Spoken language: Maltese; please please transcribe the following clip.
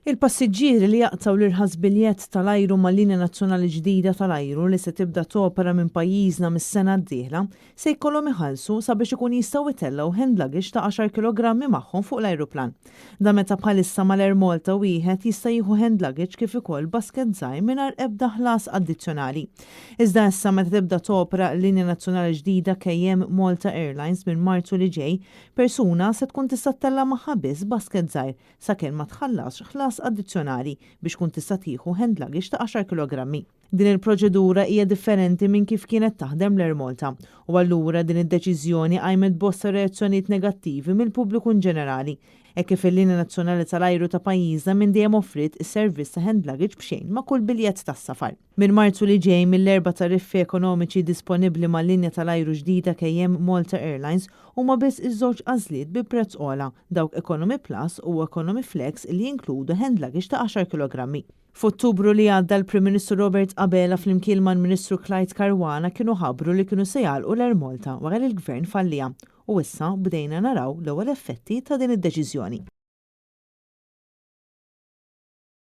Il-passiġġieri li jaqtgħu l-irħas biljett tal-ajru mal-linja nazzjonali ġdida tal-ajru li se tibda topera minn pajjiżna mis-sena d-dieħla se jkollhom iħallsu sabiex ikun jistgħu jtellgħu hand luggage ta' għaxar kilogrammi magħhom fuq l-ajruplan. Dan meta bħalissa mal-Air Malta wieħed jista' jieħu hand luggage kif ukoll basket żgħir mingħajr ebda ħlas addizzjonali. Iżda issa meta tibda topera l-linja nazzjonali ġdida KM Malta Airlines minn Marzu li ġej, persuna se tkun tista' ttella' magħha biss basket żgħir sakemm ma tħallasx ħlas addizzjonali biex tkun tista' tieħu hand luggage ta' għaxar kilogrammi. Din il-proċedura hija differenti minn kif kienet taħdem l-Air Malta u allura din id-deċiżjoni qajmet bosta reazzjonijiet negattivi mill-pubbliku inġenerali, hekk kif il-linja nazzjonali tal-ajru ta' pajjiżna minn dejjem offriet is-servizz ta' hand luggage b'xejn ma' kull biljett tas-safar. Minn Marzu li ġej, mill-erba' tariffi ekonomiċi disponibbli mal-linja tal-ajru ġdida KM Malta Airlines huma biss iż-żewġ għażliet bi prezz ogħla, dawk Economy Plus u Economy Flex li jinkludu hand luggage ta' għaxar kilogrammi. F'Ottubru li għadda l-Prim Ministru Robert Abela flimkien mal-Ministru Clyde Caruana kienu ħabbru li kienu se jagħlqu l-Air Malta wara li l-Gvern falliha u issa bdejna naraw l-ewwel effetti ta' din id-deċiżjoni.